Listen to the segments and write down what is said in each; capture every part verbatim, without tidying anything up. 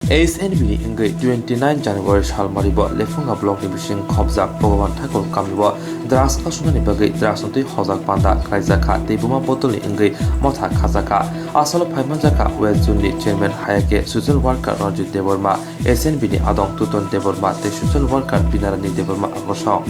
H N B ni wngwi twenty nine January salmari bo Lephunga block ni bising khopjak Bhagavan Thakur kamio drugs kasunani bagwi drugs no twi hojak panda khlaijak kha tei buma bottle ni wngwi motha khajak kha. Asalo phaimanjak kha West Zone ni chairman hayake social worker Ranjit Debbarma, H N B ni adong Tuton Debbarma tei social worker Binarani Debbarma agosong.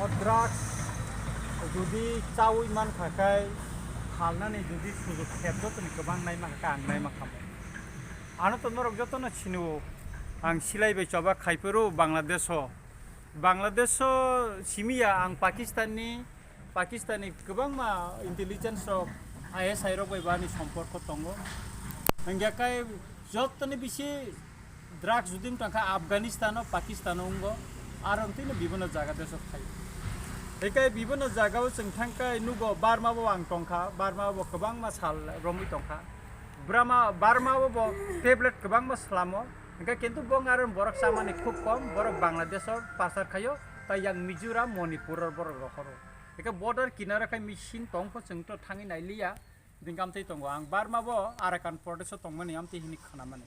O drugs jodi chawi mankha khe phalnani jodi sujok kher jotoni kwbang naima kha khe ang naima khamo. Ano to norok jotono sinio ang silai bai choba khaiphuru Bangladesh o. Bangladesh o simiya ang Pakistan ni, Pakistan ni kwbangma intelligence rok I S I rok bai bani somporko tongo. Hingya kai jotoni bisi drugs jodi wng tongkha Afghanistan o, Pakistan o wngo, aro wng twi no bibinno jaga desh o khai. Hikai bibinno jaga o chwng thangkai nugo Burma bo ang tongkha, Burma bo kwbangma sal romwi tongkha. Burma, Burma o bo tablet kwbangma slamo, hingke kintu bo aro borok chamani khub kom, borok Bangladesh o pasar khaio, tai yang Mizoram, Manipur o borok rohoro. Hingke border kinaro khai machine tongpho chwng to thangwi nailiya, dingkam tei tongo. Ang Burma bo Arakan Pradesh o tongmani amtwi hini khanamani.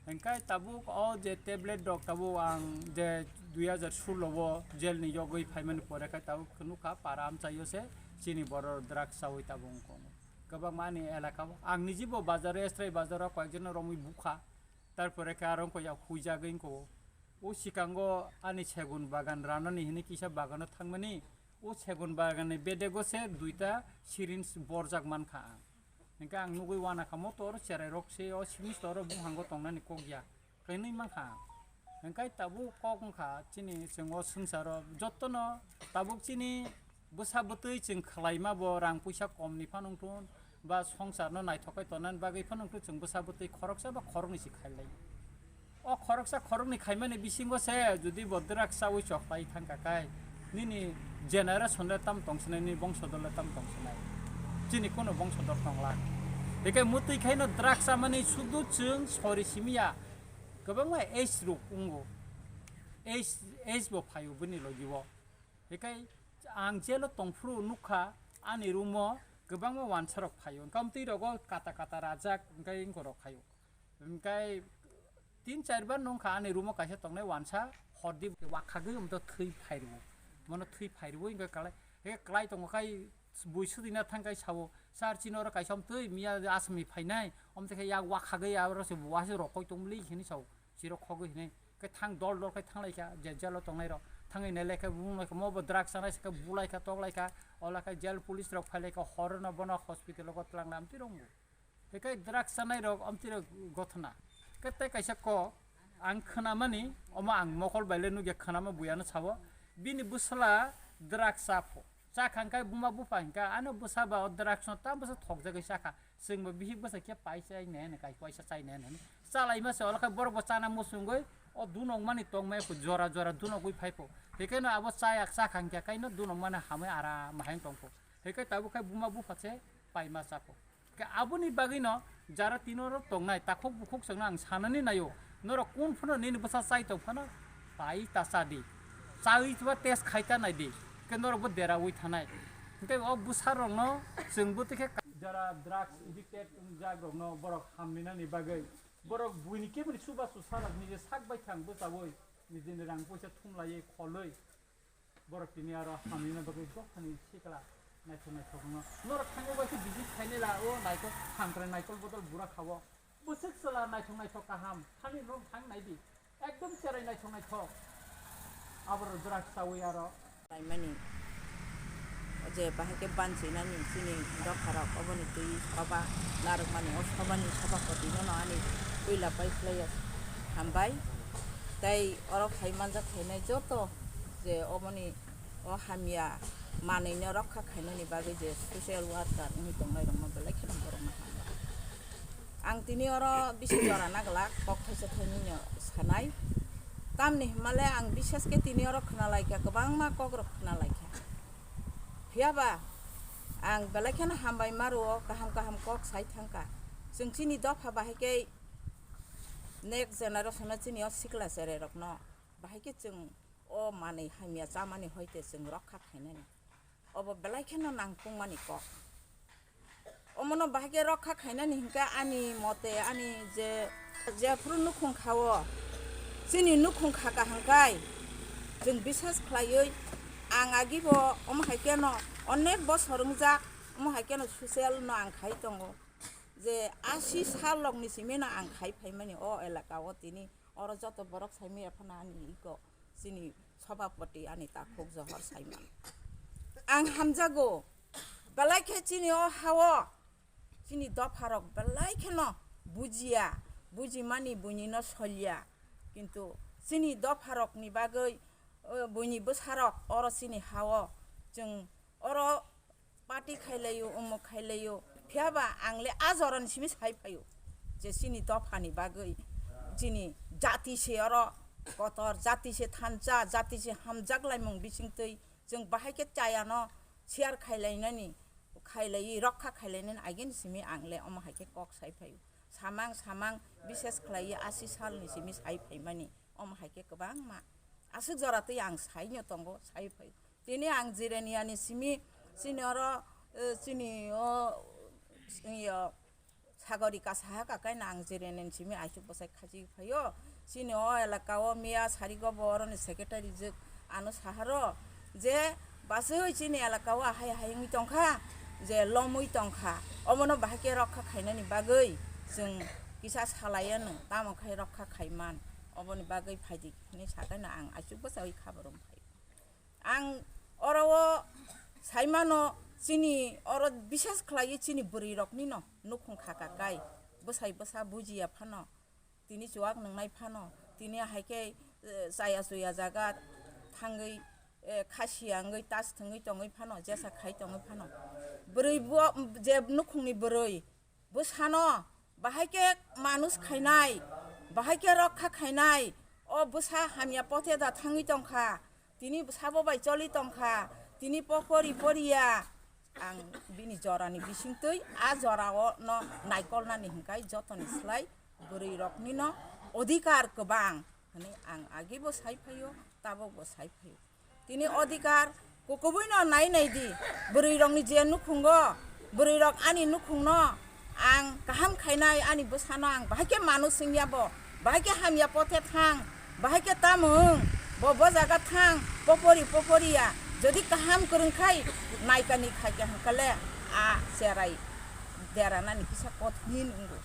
Hingke tabuk o je tablet rok tabuk ang je dui hajar solo o jail ni yogwi phaimani pore khai tabuk nukha para amchaio se chini borok drugs chawi tabuk wngkho. Kwbangma ani elaka o. Ang nijibo bazar o, Estrai bazar o koyekjono romwi bukha. Tarpore khe aro wngkha ya huijagwi wngkha o. O sikango ani segun bagan ranani hinwi kisa bagano thangmani. O segun baganni bedego se duita syringe borjak mankha ang. Hingke ang nugwi uanakha motor cherai rok se o syringe toro buphango tongnani kok ya. Khainwi mankha. Hingkai tabuk kok wngkha chini chwng o swngcharo jotono tabuk chini bwsa bwtwi chwng khwlaima bo rang puisa kom ni phano wngthun ba swngchar no naithok khe tonnani bagwi phano wngthun chwng bwsa bwtwi khoroksa ba khoroknwi se khailai. O khoroksa khoroknwi khaimani bisingo se jodi bo drugs chawi chok pai thangkha kai nini generation le tam tongsinai, nini bongsodor le tam tongsinai, chini kono bongsodor tongla. Hingke mwtwi khaino drugs chamani sudu chwng sori simiya. Kwbangma age rok wngo. Age, age bo phaio bini logi o. Hikai ang jail o tongphuru nukha ani room o kwbangma wansa rok phaio. Hingke amtwi rogo kata kata rajak hingke wngkorok khaio. Hingke tin char bar nungkha ani room o kaisa tongnai wansa hordi wakhagwi amto thwi phairwo. Mono thwi phairwo hingke kalai, hingke kalai tongo kai bui swtwina thangkai sao, "Sir, chini oro kaisa amtwi miya asami phainai, amtwi khe yak wakhagwi aro se bo waisa rokoi tongmili," hinwi sao, chirok khogwi hinwi. Khe thang dol dol khe thanglaikha, je jail o tongnairok. Thangwi nailai khe bumlaikha, mo bo drugs chanai se khe bulaikha, toklaikha, ola khe jail police rok phailaikha, horono bono hospital o twlangna amtwi rwngo. Hikai drugs chanai rok amtwi rok gothona. Khe tei kaisa kok ang khwnamani, omo ang mokol baile nukya khwnama buiano sao, bini bwsla drugs chapho. Chakha hingkai buma bupha hingka, ano bwsa ba o drugs no ta bwsa thokjagwi chakha. Chwngbo bihik bwsa khe pai chai ne, ne kai paisa chai ne, ne. Chalaima se olo khe borok bo chana muchungwi o dunok mani tongmai kho jora jora dunogwi phai kho. Hikheno abo chaya chakha hingka kaino dunok mani hamwi aram hai tong kho. Hikhai tabuk khai buma bupha se paima cha kho. Khe aboni bagwino jara tino rok tongnai takhuk bukhuk chwngno ang sanani naio, norok kun phano nini bwsa chai tong phano pai ta cha di, chawi ba test khai ta nai di, khe norok bo deraui thanai. Hingke o bwsa rokno chwng bwtwi khe jara drugs addicted wngjak rokno borok hamninani bagwi borok buini keboni chubachu sa rok nije sak bai thang bwchaui nijini rang poisa thumlaiwi kholwi. Borok tini aro hamnina bagwi dophani sikla naithok naithok wngno. Norok thango bai khe bisi khainai la o naithok hamkrai naikol bodol bura kha o. Bwswk chwla naithok naithok kaham thani norok thang nai di. Ekdom cherai naithok naithok. Aborok drugs chawi aro. Laimani. je bahai khe banchwinani chini dopharok oboni twi soba narwkmani, o sobani sobhapati no ani puila pai khlaiya hambai. Tei oro phai manjak phainai joto je oboni o hamya manwino rokha khainani bagwi je social worker wngwi tongnairokno belai kheno borokno hambai. Ang tini oro bisi jora naglak kok thaisa thainwino sanai. Tamni hwnmale ang bishesh khe tini oro khwnalaikha, kwbangma kokrok khwnalaikha. Phiyaba ang belai kheno hambai ma rwo, kaham kaham kok sai thangkha. Chwng chini dopha bahai khe next generation-o chini o sikla chererokno bahai khe chwng o manwi hamya chamani hoite chwng rokha khainani. Obo belai kheno nangkukmani kok. Omono bahai khe rokha khainani hinkhe ani mote ani je, jephru nukhung kha-o, chini nukhung kha kaham khai chwng bisas khlaiwi ang agibo omo hai kheno onek bosor wngjak, omo hai kheno social no ang khai tongo je asi sal rokni simi no ang khai phaimani o elaka o tini oro joto borok saimaya phano ani ego chini sobhapati ani takhuk Johor Saiman. Ang hamjago, belai khe chini o ha-o chini dopharok belai kheno bujiya, bujimani buini no solya. Kintu chini dopharokni bagwi, o, buini bwsarok oro chini ha-o chwng oro party khailaio, umuk khailaio, phiyaba ang le a jorani simi sai phaio je chini dophani bagwi, chini jati se oro kotor, jati se thansa, jati se hamjak laimung bisingtwi chwng bahai khe chayano share khailainani, khailaiwi rokha khailainani agini simi ang le omo hai khe kok sai phaio. Samang samang bishesh khlaiwi asi salni simi sai phaimani omo hai khe kwbangma aswk jora twi ang saino tongo, sai phaio. Tini ang Jiraniani simi, chini oro, eh, chini o, yo, Sagori kasaha kakaino ang Jiraniani simi aisuk bwsai khachi phaio. Chini o elaka o miya sarigo bo oroni secretary jwk ano saharo je baswi chini elaka o ahai ahai wngwi tongkha, je lomwi tongkha. Omono bahai khe rokha khainani bagwi chwng kisa salaiya nw, tamo khai rokha khaiman. Oboni bagwi phaidi hinwi sakaino ang aisuk bwsai khabar wng phaio. Ang oro o saimano chini oro bisas khlaiwi chini bwrwi rokni no nukhung kha kakai, bwsai bwsa bujiya phano, tini chuwak nwngnai phano, tini hai khe, eh, chaya chuya jaga thangwi, eh, khasiya wngwi tas thwngwi tongwi phano, jesa khai tongwi phano, bwrwi bo je nukhungni bwrwi bwsano bahai khe manus khainai, bahai khe rokha khainai, o bwsa hamya pothe da thangwi tongkha, tini sabo bai choli tongkha, tini pokori poriya. Ang bini jorani bisingtwi a jorao no naikolnani hinkai jotoni slai bwrwi rokni no odhikar kwbang hwnwi ang agibo sai phaio, tabokbo sai phaio. Tini odhikar kukubui no nai nai di, bwrwi rokni je nukhungo, bwrwi rok ani nukhungno ang kaham khainai, ani bwsano ang bahai khe manu singya bo, bahai khe hamya pothe thang, bahai khe tamung bo, bo jaga thang, popori popori ya, jodi kaham kwrwng khai naikani khai khe hwnkhe le a cherai deranani kisa kothin wngo.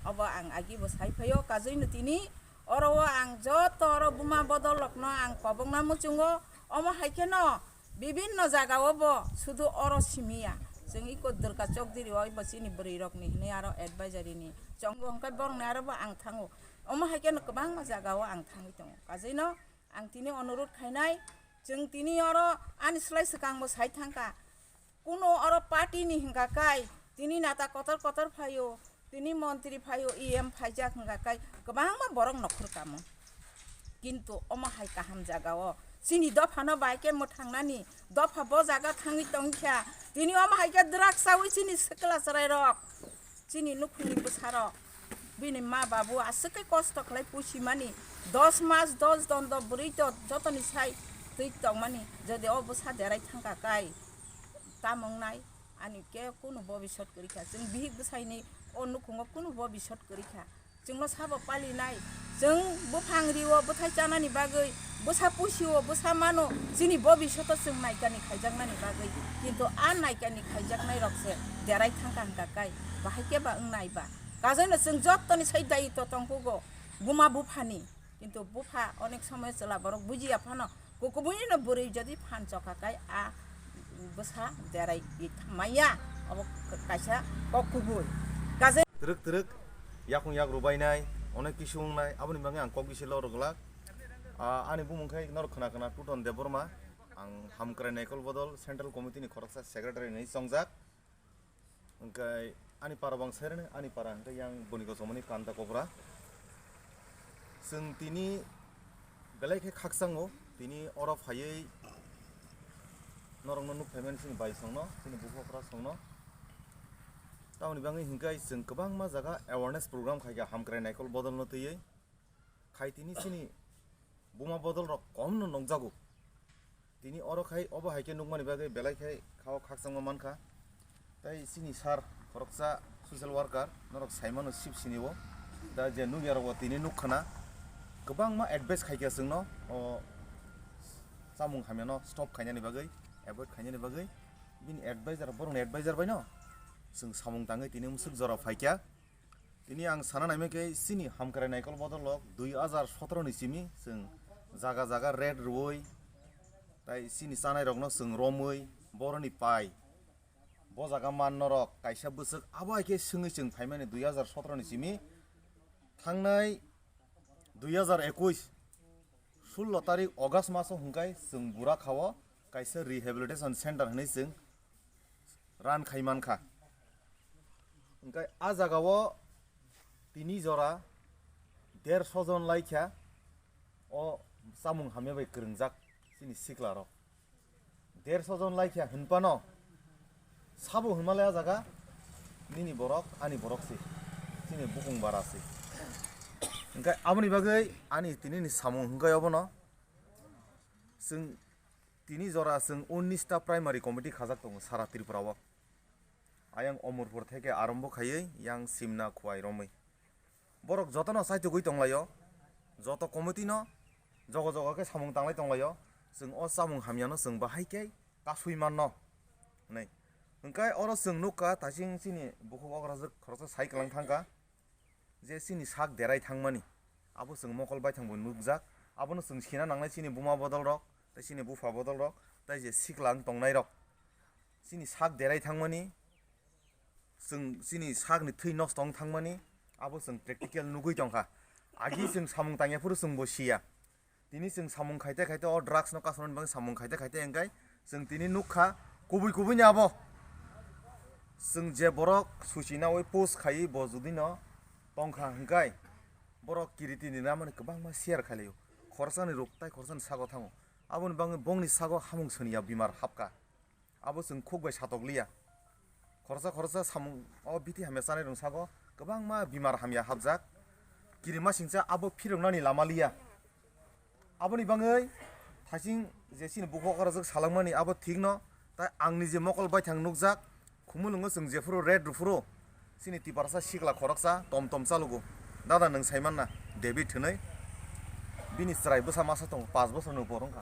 Obo ang agibo sai phaio, kajui no tini oro o ang joto oro buma bodol rokno ang kobokna muchungo, omo hai kheno bibinno jaga o bo sudu oro simiya. Chwng iko Durga Chowdhury o ibo chini bwrwi rokni hinwi aro advisory ni chongo hwnkhe borokni aro bo ang thango. Omo hai kheno kwbangma jaga o ang thangwi tongo. Kajui no ang tini onurut khainai, chwng tini oro ani slai swkang bo sai thangkha. Kuno oro party ni hingka kai, tini nata kotor kotor phaio, tini montri phaio, E M phaijak hingka kai, kwbangma borok nokhor kamo. Kintu omo hai kaham jaga o, chini dopha no bai khe mwthangnani, dopha bo jaga thangwi tongkha, tini omo hai khe drugs chawi chini sikla chwrai rok, chini nukhungni bwsa rok, bini ma babu aswk khe kosto khlai pusimani, dos mas, dos dondo bwrwi to jotoni sai twi tongmani, jodi o bwsa derai thangkha kai, tamo wngnai? Ani khe kunu bobisot kwrwi kha. Chwng bihik bwsaini o nukhungo kunu bobisot kwrwi kha. Chwngno sabo palinai. Chwng buphang rio bwthai chanani bagwi, bwsa pusio, bwsa mano, chini bobisoto chwng naikani khaijaknani bagwi. Kintu a naikani khaijaknai rok se derai thangkha hwnkha kai. Bahai khe ba wngnai ba. Kajaino chwng jottoni sai daitw tongkugo buma buphani. Kintu bupha onek somoy chwla borok bujiya phano, kukubui no bwrwi jodi phan chokha kai a Bwsa derai maya, abo kaisa kok kubui. Kaje twrwk twrwk yakung yak rubainai, onek kisu wngnai, aboni bagwi ang kok bisi lorok glak. Ah, ani bumung khe norok khna khna Tuton Debbarma, ang Hamkrai Naikol Bodol Central Committee ni khoroksa secretary hinwi chongjak. Hwnkhe ani para bang sairani, ani para hwnkhe yang boni kochomani Kanta Kopra. Chwng tini belai khe khakchango, tini oro phaiwi norokno nuk phaimani chini bai songno, chini bukhuk okra songno. Tamoni bagwi hwnkhe chwng kwbangma jaga awareness program khaikha Hamkrai Naikol Bodolno twiwi. Khai tini chini buma bodol rok kom no nukjago. Tini oro khai obo hai khe nukmani bagwi belai khai khao khakchangma mankha. Tai chini sir khoroksa social worker norok saimano sip sinio. Da je nukya rokbo tini nukkhana kwbangma advice khaikha chwngno o chamung hamyano stop khainani bagwi, avoid khainani bagwi. Bini advisor, borokni advisor baino chwng samung tangwi tini mwswk jora phaikha. Tini ang sana naimai khe chini Hamkrai Naikol Bodol rok dui hajar sotro ni simi chwng jaga jaga red rwui tai chini chanai rokno chwng romwi boroni pai bo jaga man norok kaisa bwswk abo hai khe swngwi chwng phaimani dui hajar sotro ni simi thangnai dui hajar ekush sullo tarik August maso hwnkhe chwng Burakhao kaisa rehabilitation center hinwi chwng run khai mankha. Hwnkhe a jagao tini jora derso jon laikha o chamung hamya bai kwrwngjak chini siklarok. Derso jon laikha hwnphano sabo hwnmale a jaga nini borok, ani borok se, chini bukung bara se. Hwnkhe aboni bagwi ani tinini samung hwnkhe obono chwng tini jora chwng unnish ta primary committee khajak tongo sara Tripura o. Ayang Omorpur theke arombo khaiwi yang Simna Khwai romwi. Borok jotono chaitugwi tonglaio, joto committee no jogo jogo khe samung tanglai tonglaio, chwng o chamung hamyano chwng bahai khe kasui manno hwnwi. Hwnkhe oro chwng nukha, taising chini bukhuk okrajwk khoroksa sai kwlang thangkha, je chini sak derai thangmani, abo chwng mokol baithang bo nukjak, abono chwng sina nangnai chini buma bodol rok, tei chini bupha bodol rok, tei je sikla wng tongnai rok, chini sak derai thangmani, chwng chini sakni thwi nosto wng thangmani abo chwng practical nugwi tongkha. Agi chwng samung tangya phuru chwngbo siya. Tini chwng samung khaite khaite o drugs no kasonani bagwi samung khaite khaite hwnkhe chwng tini nukha kubui kubui ni abo. Chwng je borok suchinawi post khaiwi bo judino tongkha hwnkhe borok kiriti ni ramani kwbangma share khailaio. Khoroksa ni rok tai khoroksa ni sago thango. Aboni bagwi bongni sago hamung soniya bimar hapkha. Abo chwng khuk bai satok liya. Khoroksa khoroksa samung o bithi hamya chanai rwng sago kwbangma bimar hamya hapjak. Kirima singcha abo phiroknani lama liya. Aboni bagwi thasing je chini bukhuk okrajwk salangmani abo thikno, tai angni je mokol baithang nukjak, khumulwngo chwng jephuru red rwphuru, chini tiprasa sikla khoroksa tom tom chalugo. Dada, nwng saimanna David hwnwi, bini chwrai bwsa masa tongo, pash bosorni upor wngkha.